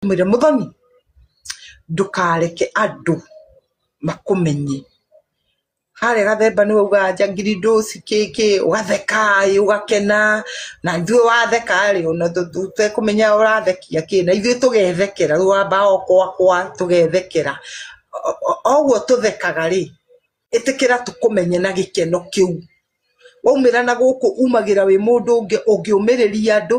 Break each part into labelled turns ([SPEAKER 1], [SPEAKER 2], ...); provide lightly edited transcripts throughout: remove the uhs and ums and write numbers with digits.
[SPEAKER 1] Mwĩre Muthoni, ndũkareke andũ makũmenye. Harĩa Gathemba nĩwe ugaga njangiri ndũci kĩkĩ, ũgatheka ũgakena, na ithuĩ watheka rĩ, ona tũtekũmenya ũrathekia kĩ, na ithuĩ tũgethekera, rĩu wambaga o kwakwa tũgethekera. Oguo tũthekaga rĩ, ĩtĩkĩra tũkũmenye na gĩkeno kĩu. Waumĩra na gũkũ umagĩra wĩ mũndũ ũngĩ ũngĩũmĩrĩria andũ.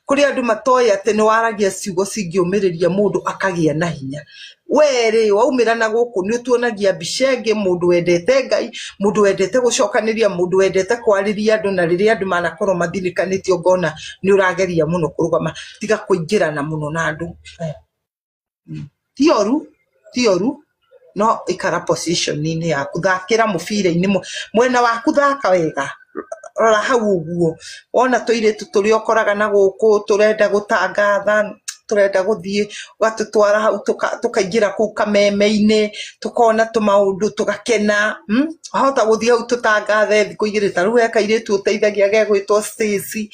[SPEAKER 1] Kũrĩ andũ matoĩ atĩ nĩ waragia ciugo cingĩũmĩrĩria mũndũ akagĩa na hinya. We rĩ, waumĩra na gũkũ nĩ ũtuonagia mbica ĩngĩ, mũndũ wendete Ngai, mũndũ wendete gũcokanĩria, mũndũ wendete kwarĩria andũ, na rĩrĩa andũ manakorwo mathinĩkanĩtio ngona nĩ ũrageria mũno kũrũgama. Tiga kũingĩrana mũno na andũ. Ti ũru, ti ũru, no ikara position-inĩ yaku, thakĩra mũbira-inĩ, mwena waku thaka wega, rora hau ũguo, wona tũirĩtu tũrĩa ũkoraga na gũkũ tũrenda gũtangatha, tũrenda gũthiĩ, ũgatũtwara hau tũkaingĩra kũu kameme-inĩ, tũkona tũmaũndũ tũgakena, wahota gũthiĩ hau tũtangathe thikũ igĩrĩ, ta rĩu he kairĩtu ũteithagia gegwĩtwo Stacy,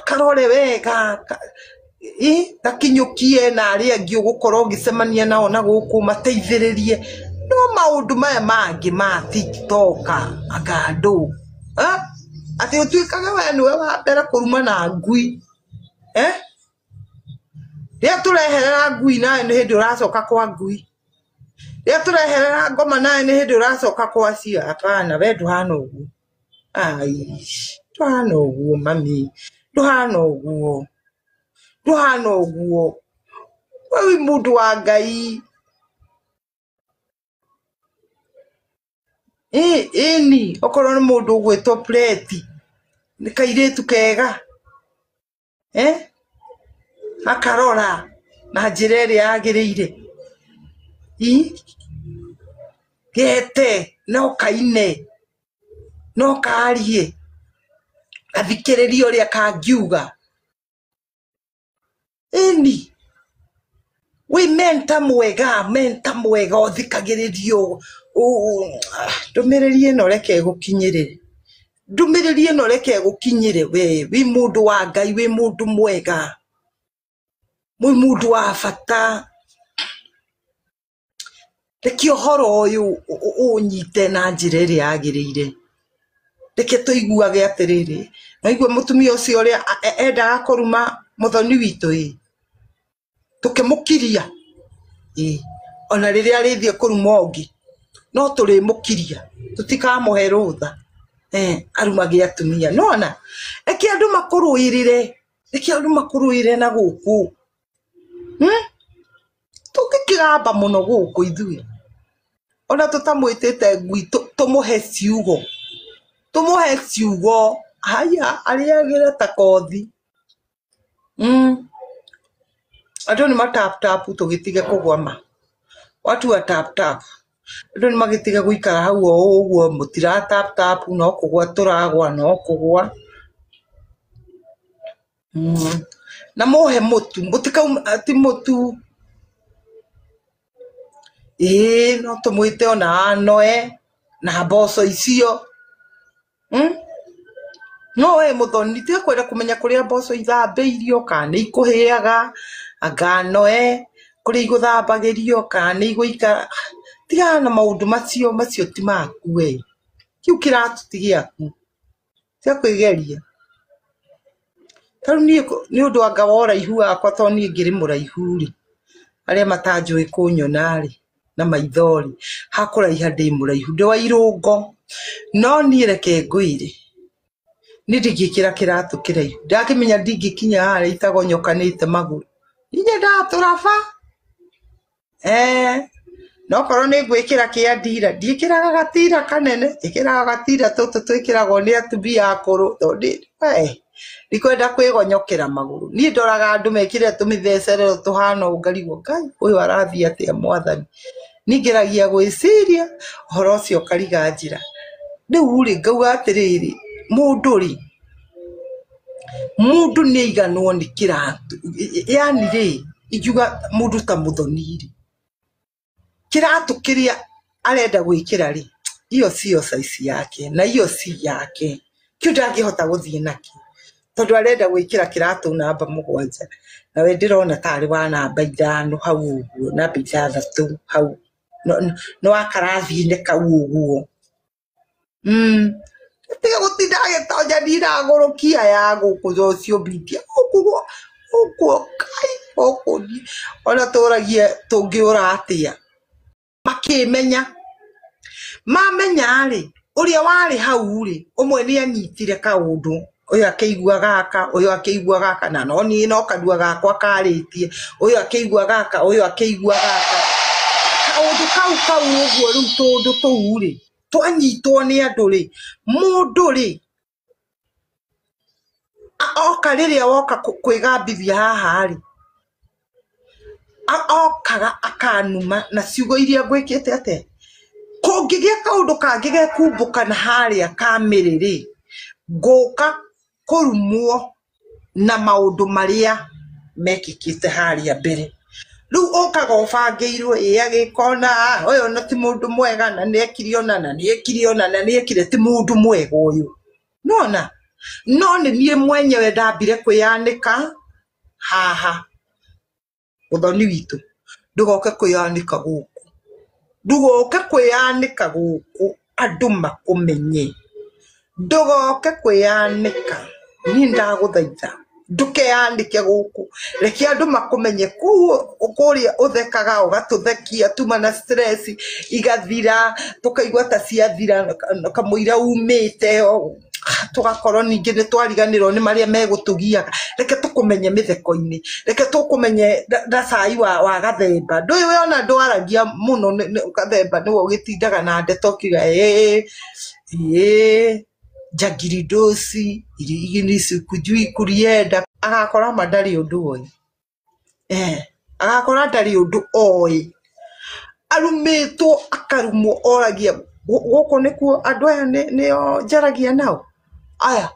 [SPEAKER 1] karore wega, gakinyũkie na arĩa angĩ ũgũkorwo ũgĩcemania nao na gũkũ mateithĩrĩrie. No maũndũ maya mangĩ ma TikTok anga andũ, atĩ ũtuĩkage we nĩwe wa mbere kũruma na ngui, Rĩrĩa tũreherera ngui nawe nĩ hĩndĩ ũracoka kwa ngui, rĩrĩa tũreherera ngoma nawe nĩ hĩndĩ ũracoka kwa cio. Hapana, we ndũhana ũguo. Ai, ndũhana ũguo mami, ndũhana ũguo, ndũhana ũguo. We wĩ mũndũ wa Ngai. Ĩni, okorwo nĩ mũndũ ũgwĩtwo Preti, nĩ kairĩtu kega, Gakarora na njĩra ĩrĩa yagĩrĩire. Gete, no kaine, no karie, gathikĩrĩrie ũrĩa kangiuga. Ĩni, wĩ mentor mwega, mentor mwega ũthikagĩrĩrio. Ndũmĩrĩri ĩno reke ĩgũkinyĩre, ndũmĩrĩri ĩno reke ĩgũkinyĩre we, wĩ mũndũ wa Ngai, wĩ mũndũ mwega, wĩ mũndũ wa bata. Reke ũhoro ũyũ ũnyite na njĩra ĩrĩa yagĩrĩire. Reke tũiguage atĩrĩrĩ, waigua mũtumia ũcio ũrĩa endaga kũruma mũthoni witũ ĩ, tũkĩmũkiria ĩ, ona rĩrĩa arĩthiĩ kũruma ũngĩ, no tũrĩmũkiria, tũtikamũhe rũtha, arumage atumia. Nĩwona, reke andũ makũrũĩrĩre, reke andũ makũrũĩrĩre na gũkũ, Tũngĩkĩgamba mũno gũkũ ithuĩ, ona tũtamwĩtĩte ngui tũmũhe ciugo, tũmũhe ciugo, haya arĩagĩre ta kothi. Andũ nĩ ma tap tap tũgĩtige kũgwa ma. Watu wa tap tap. Andũ nĩ magĩtige gũikara hau o ũguo, mũtira tap tap, no kũgwa tũragwa, no kũgwa. Na mũhe mũtu, mũtikauma ti mũtu. Ĩĩ no tũmwĩte ona anoe na mboco icio. No we Muthoni, tiga kwenda kũmenya kũrĩa mboco ithambĩirio, kana nĩ ikũhĩaga, anga anoe kũrĩa igũthambagĩrio, kana nĩ igũikara. Tigana na maũndũ macio, macio ti maku we. Kĩu kĩratũ ti gĩaku. Tiga kwĩgeria. Ta rĩu niĩ nĩ ũndũ anga wa ũraihu wakwa tondũ niĩ ngĩrĩ mũraihu rĩ, arĩa matanjũĩ kũnyona rĩ, na maitho rĩ, hakũraiha ndĩ mũraihu, ndĩ wa irũngo. No niĩ reke ngwĩre, niĩ ndingĩkĩra kĩratũ kĩraihu. Ndakĩmenya ndingĩkinya harĩa itagonyokanĩte magũrũ. Niĩ nyendaga tũraba. No korwo nĩ ngwĩkĩra kĩa ndira, ndiĩkĩraga gatira kanene, njĩkĩraga gatira tũtũ twĩkĩragwo nĩ atumia akũrũ, tondũ ndikwenda kwĩgonyokera magũrũ. Niĩ ndoraga andũ mekĩrĩte tũmĩthecerero tũhana ũũ ngarigwo, Ngai ũyũ arathiĩ atĩa mwathani. Niĩ ngeragia gwĩciria ũhoro ũcio ũkariga njĩra. Rĩu rĩ, ngauga atĩrĩrĩ, mũndũ rĩ, mũndũ nĩ aiganwo nĩ kĩratũ, yaani rĩ, ingiuga mũndũ ta Muthoni rĩ, kĩratũ kĩrĩa arenda gwĩkĩra rĩ, iyo siyo size yake na iyo si yake, kĩu ndangĩhota gũthiĩ nakĩo tondũ arenda gwĩkĩra kĩratũ namba 7 Nawe ndĩrona tarĩ wa namba 5 hau ũguo, namba 6 hau. No wa karathi-inĩ kau ũguo. Tiga gũtinda agĩtonya ndiragũrũkia ya gũkũ social media. Gũkũ gũkũ kai gũkũ ona tũragie tũngĩũra atĩa. Makĩmenya. Mamenya rĩ, ũrĩa warĩ hau rĩ, ũmwe nĩ anyitire kaũndũ. Ũyũ akĩigua gaka, ũyũ akĩigua gaka, na no niĩ no kanua gakwa karĩtie. Ũyũ akĩigua gaka, ũyũ akĩigua gaka. Kaũndũ kau kau ũguo rĩu tũũndũ tũu rĩ, twanyitwo nĩ andũ rĩ, mũndũ rĩ, oka rĩrĩa woka kwĩgambithia haha rĩ, okaga akanuma na ciugo iria ngwĩkĩte atĩa. Kũngĩgĩa kaũndũ kangĩ gekumbũka na harĩa ka mĩrĩ rĩ, ngũka kũrumwo na maũndũ marĩa mekĩkĩte harĩa mbere. Rĩu ũkaga ũbangĩirwo ĩ agĩkona ũyũ no ti mũndũ mwega na nĩekire ũna na nĩekire ũna na nĩekire, ti mũndũ mwega ũyũ. Nĩwona? No nĩ niĩ mwenyewe ndambire kwĩyanĩka haha. Mũthoni witũ, ndũgoke kwĩyanĩka gũkũ. Ndũgoke kwĩyanĩka gũkũ andũ makũmenye. Ndũgoke kwĩyanĩka. Niĩ ndagũthaitha. Ndũkeyanĩke gũkũ. Reke andũ makũmenye kũu kũrĩa ũthekaga ũgatũthekia tuma na stress igathira tũkaigua ta ciathira kamũira umĩte tũgakorwo ningĩ nĩ twariganĩrwo nĩ marĩa megũtũgiaga. Reke tũkũmenye mĩtheko-inĩ, reke tũkũmenye na cai wa gathemba. Ndũĩ we ona ndwaragia mũno gathemba nĩwe ũgĩtindaga na ndeto ũkiuga ĩĩ ĩĩ njangiri ndoci ni sikujui kurienda. Agakora ma ndarĩ ũndũ oĩ. Agakora ndarĩ ũndũ oĩ. Arumĩtwo akarumwo oragia gũkũ nĩkuo andũ aya nĩo njaragia nao. Aya.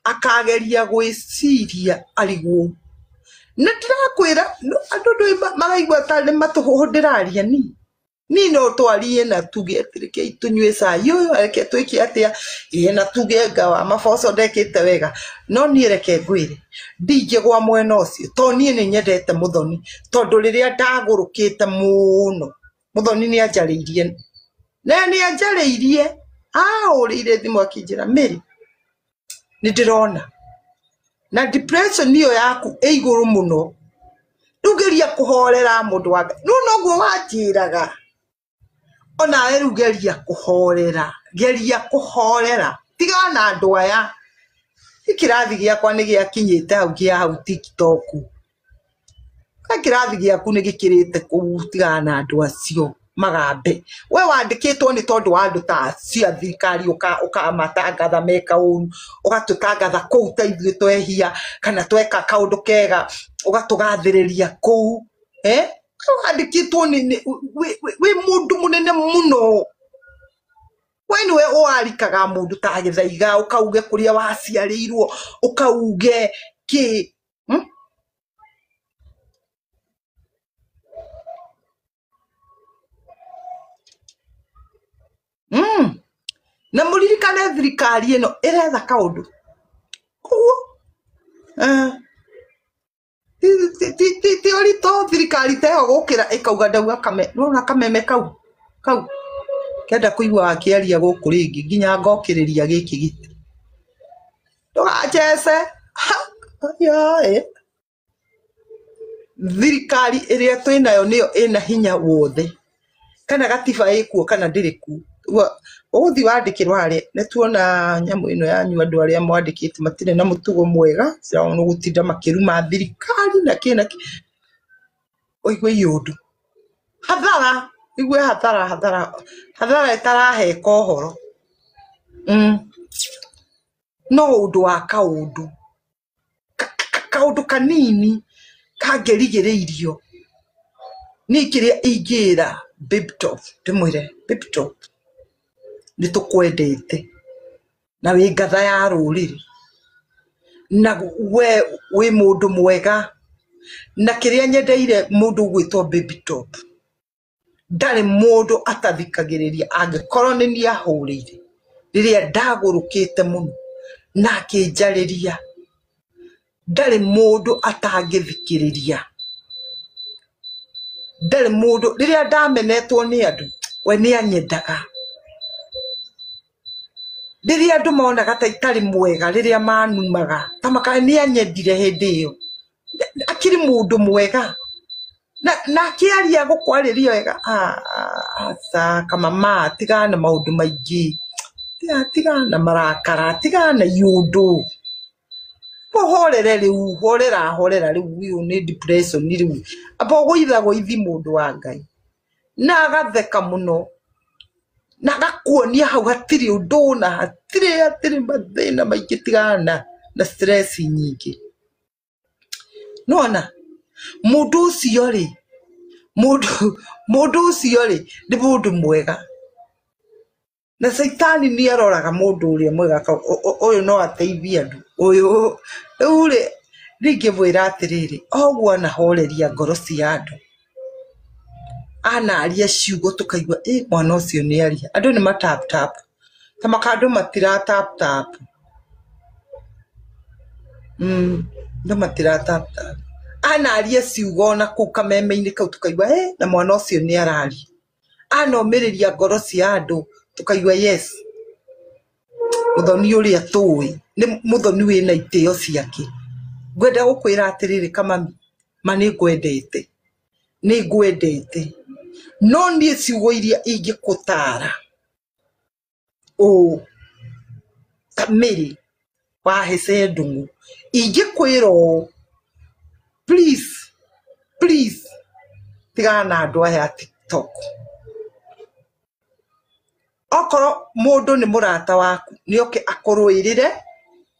[SPEAKER 1] Akageria gwĩciria arigwo. Na ndĩrakwĩra andũ ndũĩ maraigua ta nĩ matũhũhũ ndĩraria ni. Ni no twarie na tuge atĩ rekei tũnyue cai ũyũ, reke twĩke atĩa, ĩĩ na tuge nga wa maboco ndekĩte wega. No niĩ reke ngwĩre, ndingĩgwa mwena ũcio, tondũ niĩ nĩ nyendete Mũthoni, tondũ rĩrĩa ndagũrũkĩte mũno, Mũthoni nĩ anjarĩirie. Na nĩ anjarĩirie, ahũrĩire thimũ akĩnjĩra, Mary, nĩ ndĩrona. Na depression ĩyo yaku ĩ igũrũ mũno. Rĩu geria kũhorera mũndũ wa Ngai. Rĩu noguo wanjĩraga. Onawe rĩu geria kũhorera, geria kũhorera. Tigana na andũ aya. Kĩrathi gĩakwa nĩ gĩakinyĩte hau kĩa hau TikTok. Kĩrathi gĩaku nĩ gĩkĩrĩte kũu, tigana na andũ acio magambe. We wandĩkĩtwo nĩ tondũ wa andũ ta acio a thirikari ũkamatangatha meka ũru, ũgatũtangatha kũu ta ithuĩ twehia kana tweka kaũndũ kega, ũgatũgathĩrĩria kũu. Wandĩkĩtwo nĩ wĩ mũndũ mũnene mũno. We nĩwe ũwarikaga mũndũ ta Gĩthaiga, ũkauge kũrĩa waciarĩirwo, ũkauge kĩ. Na mũririkane thirikari ĩno ĩretha kaũndũ. Koguo, ti ũritũ thirikari ta ĩyo gũkĩra ĩkauga ndauga kame, nĩwona kameme kau kau kenda kũigua akĩaria gũkũ rĩngĩ nginya ngokĩrĩria gĩkĩ gĩtĩ. Ndũgachece. Thirikari ĩrĩa twĩnayo nĩyo ĩna hinya wothe. Kana gatiba ĩkuo kana ndĩrĩ kuo. Ũgũthiĩ wandĩkĩrwo harĩa nĩ tuona nyamũ ĩno yanyu andũ arĩa mwandĩkĩte matirĩ na mũtugo mwega, nĩ gũtinda makĩruma thirikari na kĩ na kĩ. Ũigue iũndũ. Hathara, ũigue hathara, hathara, hathara ĩtaraheka ũhoro. No ũndũ wa kaũndũ. Kaũndũ kanini kangĩrigĩrĩirio. Niĩ kĩrĩa ingĩra Baby Top, ndĩmwĩre Baby Top, nĩ tũkwendete na wĩ ngatha ya rũrĩrĩ na we wĩ mũndũ mwega, na kĩrĩa nyendeire mũndũ ũgwĩtwo Baby Top, ndarĩ mũndũ atathikagĩrĩria angĩkorwo nĩ niĩ ahũrĩire rĩrĩa ndagũrũkĩte mũno na akĩnjarĩria. Ndarĩ mũndũ atangĩthikĩrĩria. Ndarĩ mũndũ rĩrĩa ndamenetwo nĩ andũ we nĩ anyendaga. Rĩrĩa andũ monaga ta itarĩ mwega rĩrĩa manumaga ta maka nĩ anyendire hĩndĩ ĩyo. Akĩrĩ mũndũ mwega. Na akĩaria gũkwarĩria wega aca kamama tigana na maũndũ maingĩ. Tigana na marakara tigana na iũndũ. Ũhorere rĩu horera horera rĩu ũyũ nĩ depression rĩu. Amba ũgũitha gũithi mũndũ wa Ngai. Na agatheka mũno. Na agakuonia hau hatirĩ ũndũ na hatirĩ hatirĩ mathĩna maingĩ tigana na stress nyingĩ. Nĩwona mũndũ ũcio rĩ mũndũ ũcio rĩ nĩ mũndũ mwega. Na caitani nĩ aroraga mũndũ ũrĩa mwega ũyũ no ateithie andũ ũyũ rĩu rĩ ningĩmwĩra atĩrĩrĩ oguo anahoreria ngoro cia andũ anaria ciugo tũkaigua ĩ mwana ũcio nĩ aria andũ nĩ ma tap tap ta maka andũ matira tap tap andũ matira tap tap anaria ciugo ona kũu kameme-inĩ kau tũkaigua ĩ na mwana ũcio nĩ araria anomĩrĩria ngoro cia andũ tũkaigua yes Mũthoni ũrĩa tũĩ nĩ Mũthoni wĩna itĩo ciake. Ngwenda gũkwĩra atĩrĩrĩ Kamami, ma nĩ ngwendete, nĩ ngwendete, no niĩ ciugo iria ingĩkũtara ũũ ta Mary wa Hece Ndung'u, ingĩkwĩra ũũ please, please tigana na andũ aya a TikTok. Okorwo mũndũ nĩ mũrata waku nĩ oke akũrũĩrĩre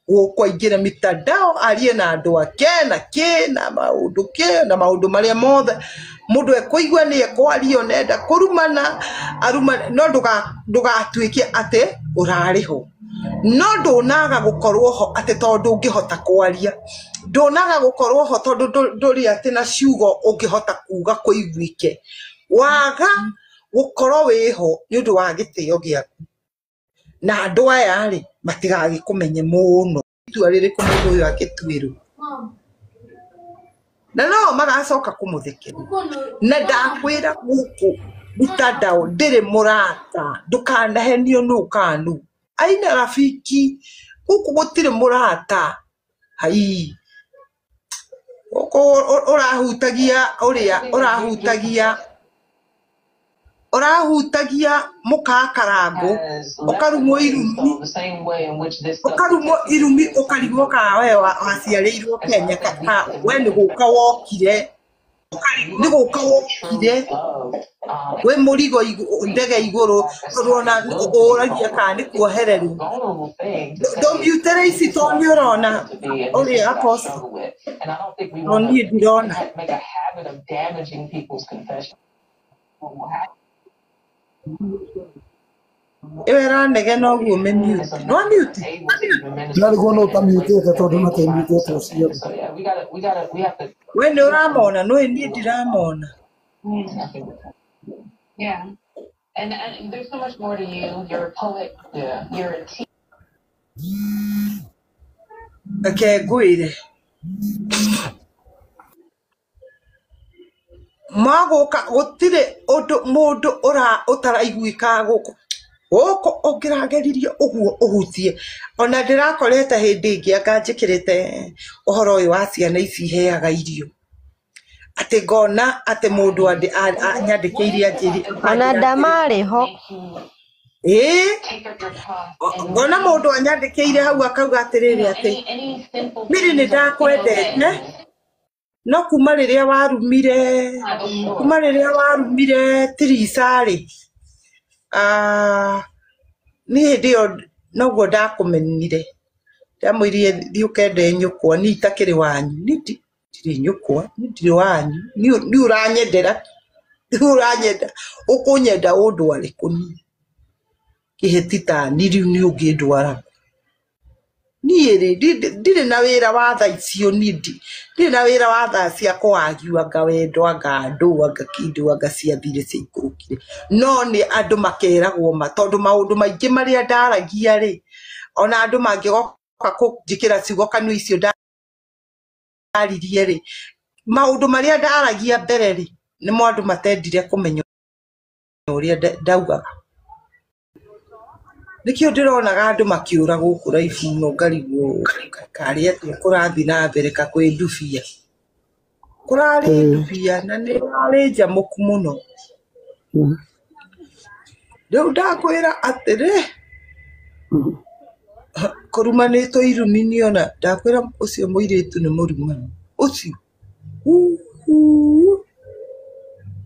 [SPEAKER 1] gũkũ aingĩre mitandao arie na andũ ake na kĩ na maũndũ kĩ na maũndũ marĩa mothe mũndũ ekũigua nĩ ekwaria ona enda kũrumana arumane no ndũgatuĩke atĩ ũrarĩ ho no ndũnaga gũkorwo ho atĩ tondũ ndũngĩhota kwaria ndũnaga gũkorwo ho tondũ ndũrĩ atĩ na ciugo ũngĩhota kuga kũiguĩke waga gũkorwo wĩho nĩ ũndũ wa gĩtĩo gĩaku na andũ aya rĩ matigagĩkũmenye mũno itua rĩrĩkũ mũndũ ũyũ angĩtuĩrwo na no magacoka kũmũthekerera na ndakwĩra gũkũ mitandao ndĩrĩ mũrata ndũkanahenio nũ kana nũ aina rafiki gũkũ gũtirĩ mũrata hai gũkũ ũrahutagia ũrĩa ũrahutagia ũrahutagia mũkakarangũ ũkarumwo irumi ũkarumwo irumi ũkarigwo kana we waciarĩirwo Kenya kana we nĩ gũka wokire nĩ gũka wokire wĩ mũrigo ndege igũrũ tondũ ona ũragia kana nĩ kuohererwo ndũmbiutere ici tondũ nĩ ũrona ũrĩa aposto no niĩ ndirona. Ĩyo ĩranegena ũguo ũmĩmute. Nĩ wamute?
[SPEAKER 2] Ndarigwo nũ ũtamutĩte tondũ matimutĩtwo ciothe.
[SPEAKER 1] We nĩ ũramona nĩ niĩ ndiramona. Reke ngwĩre magũka gũtirĩ ũndũ mũndũ ũtaraiguĩkaga gũkũ gũkũ ũngĩrageririe ũguo ũhutie ona ndĩrakorete hĩndĩ ĩngĩ anga njĩkĩrĩte ũhoro ũyũ wa ciana ici iheaga irio atĩ ngona atĩ mũndũ anyandĩkĩire
[SPEAKER 3] Ona
[SPEAKER 1] anjĩra atĩrĩ
[SPEAKER 3] ndamarĩ ho.
[SPEAKER 1] ĩĩ ngona mũndũ anyandĩkĩire hau akauga atĩrĩrĩ atĩ Mary nĩ ndakwendete no kuma rĩrĩa warumire Tirisa rĩ niĩ hĩndĩ ĩyo noguo ndakũmenire ndamwĩrire thiĩ ũkende nyũkwa niĩ itakĩrĩ wanyu niĩ ndirĩ nyũkwa niĩ ndirĩ wanyu niĩ ũranyendera niĩ ũranyenda ũkũnyenda ũndware kũ niĩ kĩhĩti ta niĩ rĩu nĩ ũngĩndwara niĩ rĩ ndirĩ na wĩra wa thaa icio niĩ ndirĩ na wĩra wa thaa cia kũagiu anga wendo anga andũ anga kĩndũ anga ciathire ciaikũrũkire no nĩ andũ makeragwo ma tondũ maũndũ maingĩ marĩa ndaragia rĩ ona andũ mangĩgoka kũnjĩkĩra ciugo kanua icio Ndaririe rĩ, maũndũ marĩa ndaragia mbere rĩ, nĩmo andũ matendire kũmenya ũrĩa ndaugaga. Nĩkĩo ndĩronaga andũ makĩũra gũkũ raibu mũno ngarigwo karĩ atĩa kũrathiĩ na mbere ka kwĩ ndubia. Kũrarĩ ndubia na nĩ ĩrarĩ njamũku mũno. Rĩu ndakwĩra atĩrĩ, kũrumanĩtwo irumi niona ndakwĩra ũcio mũirĩtu nĩ mũrumani ũcio.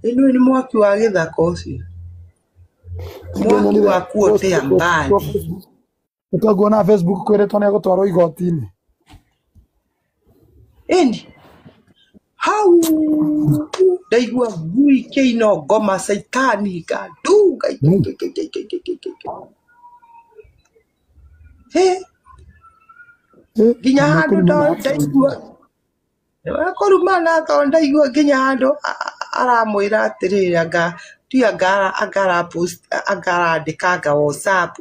[SPEAKER 1] Ĩno nĩ mwaki wa gĩthaka ũcio, mwaki wa kuotea mbali.
[SPEAKER 2] Nĩtwaguona Facebook kwĩrĩtwo nĩ egũtwarwo igoti-inĩ.
[SPEAKER 1] Ĩni hau ndaigua ngui kĩino ngoma caitani ngandunga. Nginya handũ ndaigua kũrumana tondũ ndaigua nginya handũ aramwĩra atĩrĩrĩ anga ti anga anga anga arandĩka anga WhatsApp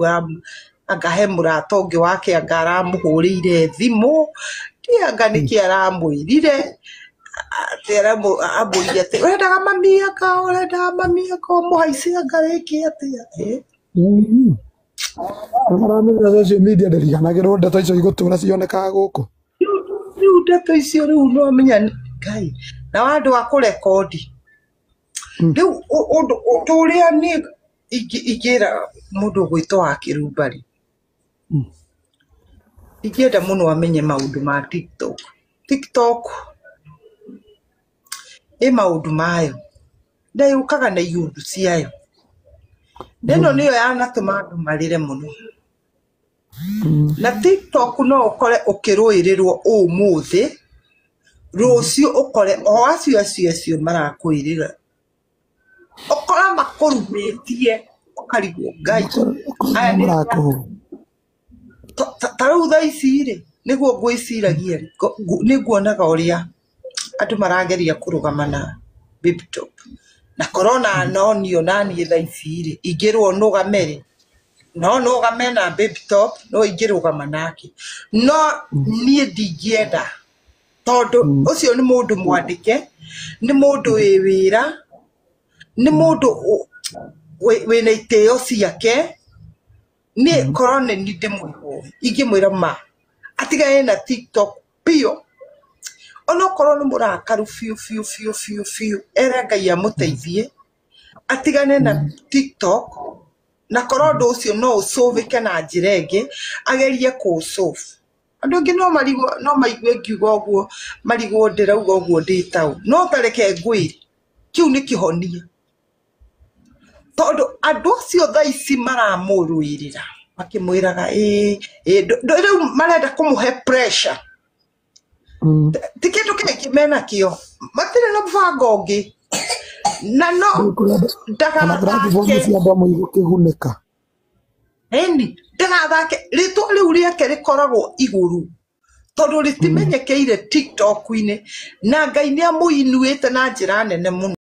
[SPEAKER 1] anga he mũrata ũngĩ wake anga aramũhũrĩire thimũ ti anga nĩkĩ aramwĩrire atĩ amũrire atĩ ũrendaga mami anga ũrendaga mami anga ũmũhaice anga wĩke atĩa.
[SPEAKER 2] Maramenya social media ndĩriganagĩrwo ndeto icio igũtũra cionekaga gũkũ.
[SPEAKER 1] Rĩu ndeto icio rĩu no menya Ngai na andũ a kũrekondi rĩu ũndũ ũrĩa niĩ ingĩra mũndũ ũgwĩtwo wa Kĩrumba rĩ, ingĩenda mũno amenye maũndũ ma TikTok. TikTok ĩ maũndũ mayo na yũkaga na iũndũ ciayo, na ĩno nĩyo yanatũma andũ marĩre mũno. Na TikTok no ũkore ũkĩrũĩrĩrwo ũmũthĩ, rũciũ ũkore o acio acio acio marakũĩrĩra ũkora makũrumĩtie ũkarigwo Ngai aya nĩ ta rĩu thaa ici rĩ nĩguo ngwĩciragia rĩ, nĩ nguonaga ũrĩa andũ marageria kũrũgama na Baby Top na korona nonio naniĩ thaa ici rĩ ingĩrwo nũgame rĩ no nũgame na Baby Top no ingĩrũgama nake no niĩ ndingĩenda tondũ ũcio nĩ mũndũ mwandĩke, nĩ mũndũ wĩ wĩra, nĩ mũndũ wĩna itĩo ciake. Niĩ korwo nĩ niĩ ndĩmwĩhũre ingĩmwĩra ma atigane na TikTok biũ, onokorwo nĩ mũrakaru biũ biũ biũ biũ biũ, ere Ngai amũteithie atigane na TikTok, na korwo ũndũ ũcio no ũcũvĩke na njĩra ĩngĩ agerie kũũsolve. Andũ angĩ no marigwo no maigue ngiuga ũguo marigwo ndĩrauga ũguo ndĩ taũ, no ta reke ngwĩre kĩu nĩ kĩhonia tondũ andũ acio thaa ici maramũrũĩrĩra makĩmwĩraga ĩĩ rĩu marenda kũmũhe pressure. Ti kĩndũ kĩngĩ menakĩo, matirĩ na mũbango ũngĩ na no ndagathake
[SPEAKER 2] cia andũ amwe igũkĩgunĩka.
[SPEAKER 1] Ĩni ndagathake rĩtwa rĩu rĩake rĩkoragwo igũrũ tondũ rĩtimenyekeire TikTok-inĩ na Ngai nĩ amũinuĩte na njĩra nene mũno.